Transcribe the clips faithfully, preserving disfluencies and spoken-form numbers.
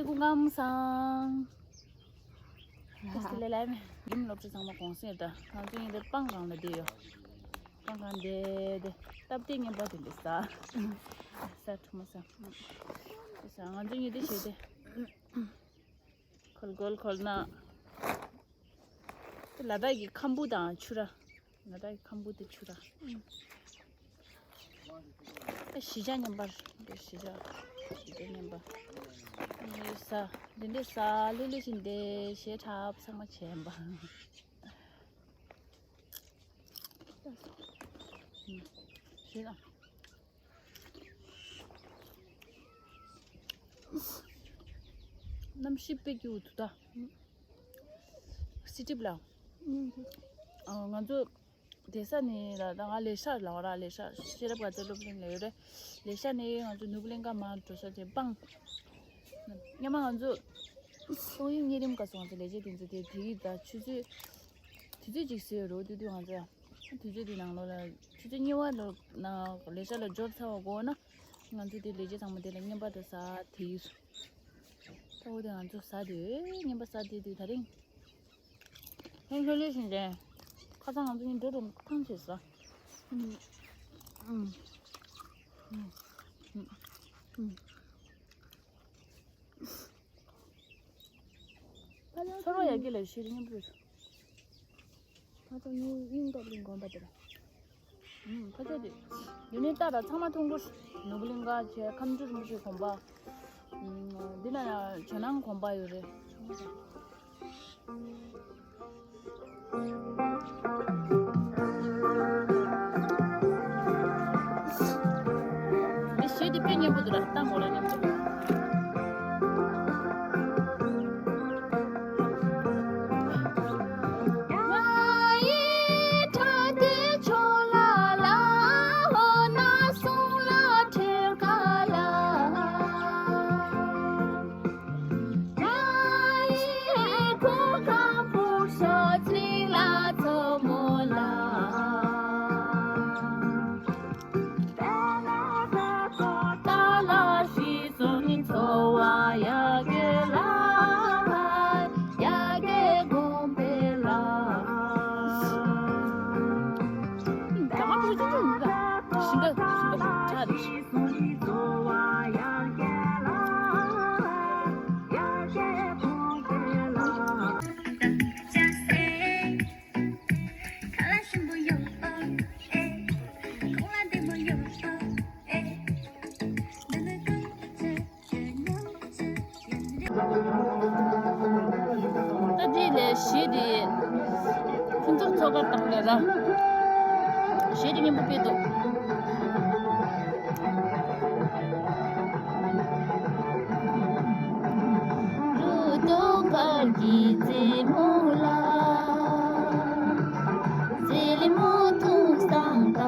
སྐུ་ཁམས་བཟང་། ལས་ལས་མེད། རིམ་སློབ་གྲྭ་ཚང་མ་གུང་སེང་ད་ང་ཚོ་ཡིན་ཏེ་སྤང་གང་ལ་བསྡད་ཡོད། སྤང་གང་བསྡད་དེ་སྟབས་བདེ་ངན་པ་དེ་འདྲ་ཟ། ཟ་ཁྲུ་མ་ཟ། ཟ་ང་ཚོ་ཡིན་ཏེ་བྱས་ཏེ། གོལ་གོལ་གོལ་ན། དེ་ལ་དྭགས་ཀྱི་ཁམ་བུ་དང་ཕྱུ་ར། ང་ད་ཁམ་བུ་དེ་ཆུ་ར། ཨ་ཞི་ཆ་མཉམ་པར་འདི་ཞི་ཆ། ཞི་ཆ་མཉམ་པ། འདི་ས་འདི་འདི་ས་ལྷོད་ལྷོད་ཅིག་འདི་ཞེ་ཁྲབ་ཚང་མ་བྱས་པ། ཞེ་ལ། གནམ་གཤིས་དཔེ་སྐྱིད་འདུག་ད། སི་ཏིབ་ལ། ང་ཚོ། དེ་ས་ནས་ལ་ད་ང་ལས་ཤར་ལ་བ་ར་ལས་ཤར་ཤེས་རབ་དགའ་ཚལ་སློབ་གླིང་ལ་ཡོད་རེད། ལས་ཤར་ནས་ང་ཚོ་ནོར་བུ་གླིང་ཁ་མར་འགྲོ་ས་དེ་སྤང་། སྔོན་མ་ང་ཚོ་ཏོག་དབྱིབས་གཉན་རིམས་སྐབས་སུ་ང་ཚོ་ལས་བྱེད་དེ་ཚོ་དེ་དེ་ཡི་ད་ཆུ་ཚོད་དུས་ཚོད་ཅིག་བཟོས་རོགས་དུས་དུས་ང་ཚོ་དུས་ཚོད་དེ་ནང་ལོགས་ལ་ཆུ་ཚོད་གཉིས་པ་ལོ་ནང་ལས་ཤར་ལ་འབྱོར་ཚར་བ་གོ་ན་ང་ཚོ་དེ་ལས་བྱེད་ཚང་མ་དེ་ལ་རྔན་པ་དང་ཟ་དེ་ཡིས། ད་འོ་དེ་ང་ཚོ་ཟ་དེ་རྔན་པ་ཟ་དེ་དུས་ད་རིང་། ཧེང་ཧེ་ལེ་ཞིང་ལས། ཁ་སང་ང་ཚོ་གཉིས་འགྲོ་རུ་ཐང་ཆད་ས། ཚོར་བ་ཡག་གི་ལ་ཤེས་རིག་སྙན་པོ་རེད། ཁ་སང་ཡིན་ཡིན་སྟོབས་ལིང་དགོན་པ་དེ་ལ། ཨུམ་ཕ་ཆོས་དེ། ཡུལ་ནི་ལྟ་ར་ཚང་མ་མཐོང་གོ། ནོར་བུ་གླིང་ག་བྱས་ཁམས་སྤྲུལ་རིན་པོ་ཆེ་དགོན་པ། ཨུམ་འདི་ན་ཡང་ཇོ་ནང་དགོན་པ་ཡོད་རེད། འདི་གཞས་འདི་དཔེ་སྙན་པོ་འདུག་ར་ཏང་གོ་ལ་སྙན་པོ། ད་དེ་ལས་གཞས་དེ་ཕུན་ཚོགས་མཚོ་དཀར་དང་ལས་ར། གཞས་དེ་སྙན་པོ་དཔེ་འདུག་རུ་ཏོ་དཀར་གྱི་རྩེ་མོ་ལ། ཟེ་ལི་མོ་ཐུག་སང་ཏ་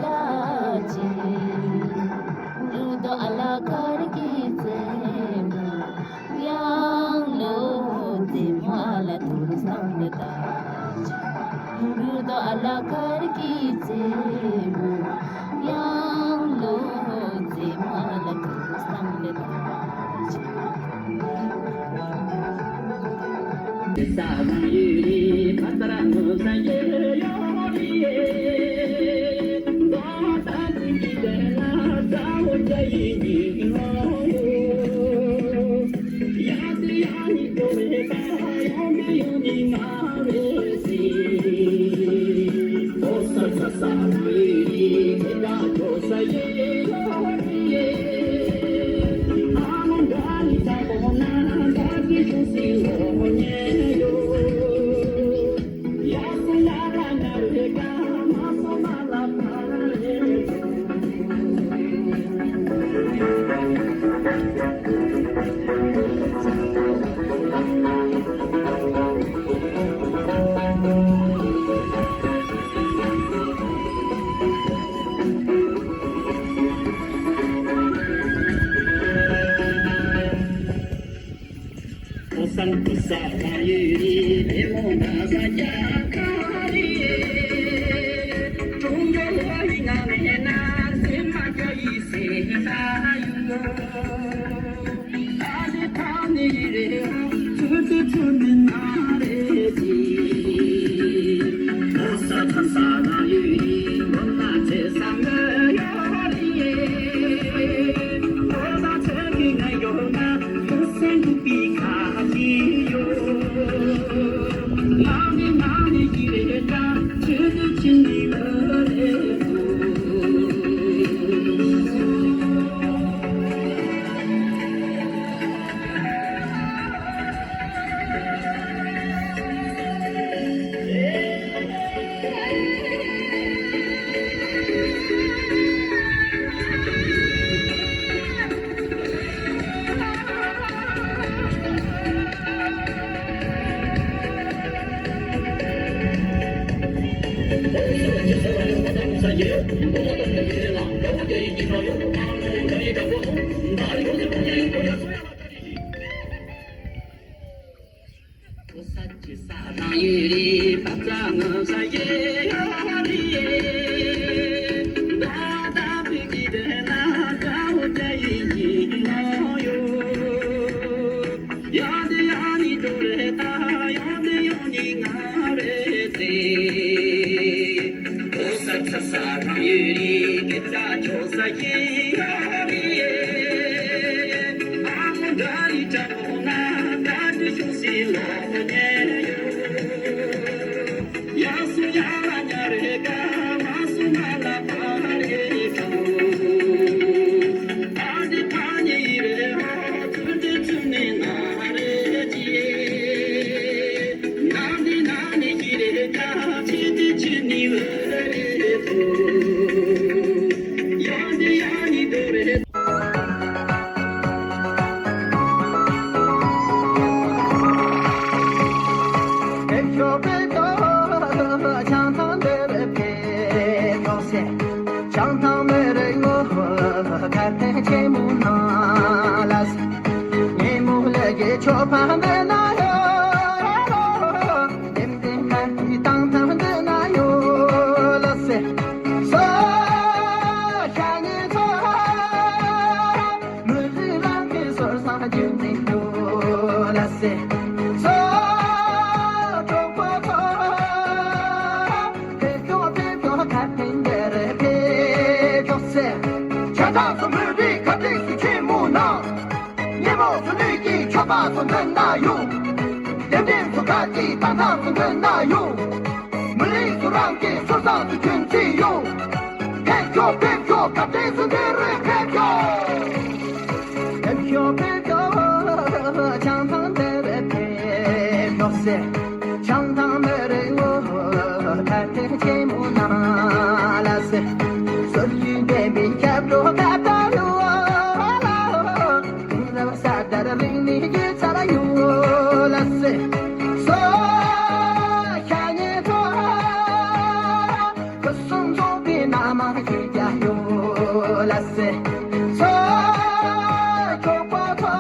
ལ་ཅི། རུ་ཏོ་ཨ་ལ་དཀར་གྱི་རྩེ་མོ། ཡང་ལོ་རྩེ་མོ་ཨ་ལ་ཐུག་སང་ཏ་ལ་ཅི། རུ་ཏོ་ཨ་ལ་དཀར་གྱི་རྩེ་མོ། ཡང་ལོ་རྩེ་མོ་ཨ་ལ་ཐུག་སང་ཏ་ལ་ཅི། ཉེ་མོ་སུ་ནུས་ཀྱི་ཆོས་པ་སུ་འདོན་ན་ཡོང་། དེ་འདྲའི་སུ་ག་གི་ཏང་ཏང་སུ་འདོན་ན་ཡོང་། མི་རིགས་སུ་རང་གི་སུ་བཟང་སུ་ཁྱོད་ཚེ་ཡོང་། ཕེབས་ཤོག་ཕེབས་ཤོག་ག་བྲེ་སུ་འདི་རུ་ཕེབས་ཤོག་ཕེབས་ཤོག་ཕེབས་ཤོག་བྱང་ཐང་འདི་རུ་ཕེབས་ཤོག་ཟེར། བྱང་ཐང་མི་རིགས་ངོ་ཐར་ཐེ་ཆེན་མོ་ན་ལ་ཟེར། སོར་ཡུལ་ལྡན་པའི་སྐྱབས་འགྲོ་ཀ་ཏ་ལུ་ཨ་ལ། དུང་རབས་ས་དར་གླིང་ནས་རྒྱུད་ཚར་ཡོད་ལ་སེ། སོ་ཤ་ཉེ་ཐོ། ཁུ་སུམ་ཚོགས་པའི་ན་མ་ཞིག་རྒྱ་ཡོད་ལ་སེ། སོ་ཁྱོ་པོ་ཐོ།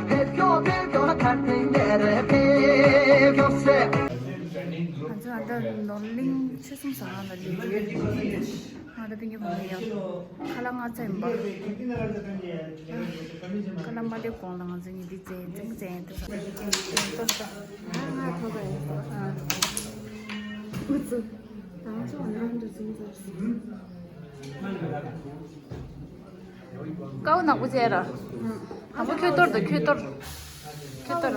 ཕེབས་ཤོག་ཕེབས་ཤོག་ཐར་ཐེངས་འདིར་ཕེབས་ཤོག་སེ། ང་ཚོ་ཨ་ད་ནོར་གླིང་ཆོལ་གསུམ་ཟ་ཁང་ལ་སླེབས་ཡོད། ང་ད་པིན་གྱི་བུ་མོ་ཡང་ཁ་ལག་སྔ་ཚ་ཡིན་པ། ཁ་ལག་མ་སླེབས་གོང་ལ་ང་ཚོ་ཉིན་དེ་བཙལ་བཙལ་བཙལ་ཡིན་ད། ང་ང་ཐོབ་པ་ཡིན་ད། ང་ཚོ་ང་ཚོ་ང་ཚོ་ང་ཚོ། ཀའུ་ནག་པོ་བྱས་ར། དང་པོ་ཁྱོད་གཏོར་དང་ཁྱོད་གཏོར། ཁྱོད་གཏོར།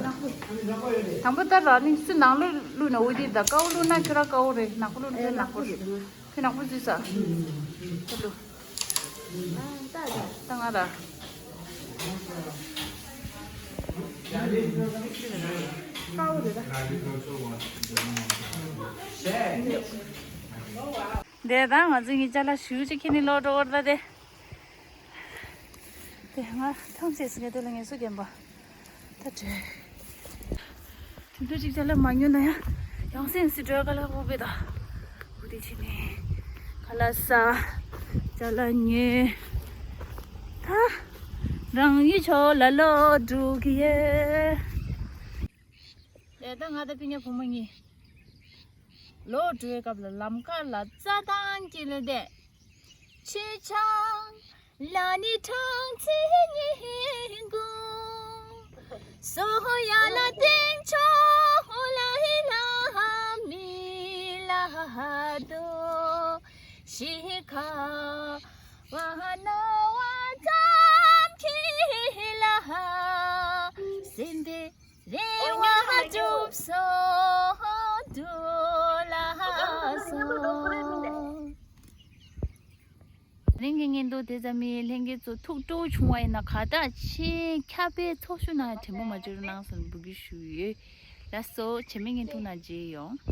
དང་པོ་ལྟར་ར་ནི་སུ་ནང་ལོ་བླུགས་ན་འོ་དེ་ད་ཀའུ་བླུགས་ན་ཁྱོད་ར་ཀའུ་རེད། ནག་པོ་བླུགས་ན་ཁྱོད་ནག་པོ་རེད། ཁྱོད་ནག་པོ་བཟོས་ས། ཁྱོད་བླུགས། ད་ང་ར། ཀའུ་རེད་ད། དེ་དང་ང་ཚོ་གཉིས་ཅ་ལག་ཞུ་ཅིག་ཁྱེར་ནས་ལོག་འགྲོ་བར་ད་དེ། དེ་ང་ཐང་ཆད་ཟིན་གྱི་དེ་ལ་ངལ་གསོ་རྒན་པ་ད་བྲོས། དུས་ཚོད་ཅིག་ཅ་ལག་མ་ཉོས་ན་ཡང་ཡང་སེམས་སུ་བྲོས་ག་ལ་འོ་བེ་ད། འོ་དེ་ཕྱིན་ནས་ཁ་ལག་ཟ། ཅ་ལག་ཉོས། ད་རང་ཡུལ་ཕྱོགས་ལ་ལོག་འགྲོ་གི་ཡོད། དེ་ད་ང་ད་པིན་ཉ་བུ་མོ་གཉིས། ལོག་འགྲོ་བའི་སྐབས་ལ་ལམ་ཁ་ལ་རྩྭ་ཐང་གི་ལ་བསྡད། ཆེ་ཆང་ལ་ནི་གྲང་ཚེ་སྙིང་དགུ། སོ་ཡ་ལ་སྟེང་ཕྱོགས་ལ་ཧི་ལ་མི་ལ་དོ། ཤི་ཁ་བ་ན་བ་ཙམ་ཁི་ལ་སེམས་པའི་རེ་བ་འགྲུབ་སོང་འདུག་ལགས་སོ། ལྷན་རྒྱས་ཉིན་དུ་དེ་ཙམ་མིན། ལྷན་རྒྱས་ཚོ་ཐུགས་སྤྲོ་བྱུང་བ་ཡིན་ན་ཁ་བརྡ་ཆེ་ཁྱབ་སྤེལ་ཚོགས་ཞུགས་གནང་དྲན་པ་མ་བརྗེད་རོགས་གནང་ཟེར་འབོད་སྐུལ་ཞུ་ཡོད། ལགས་སོ། རྗེས་མའི་ཉིན་ཐུག་ན་མཇལ་ཡོང་།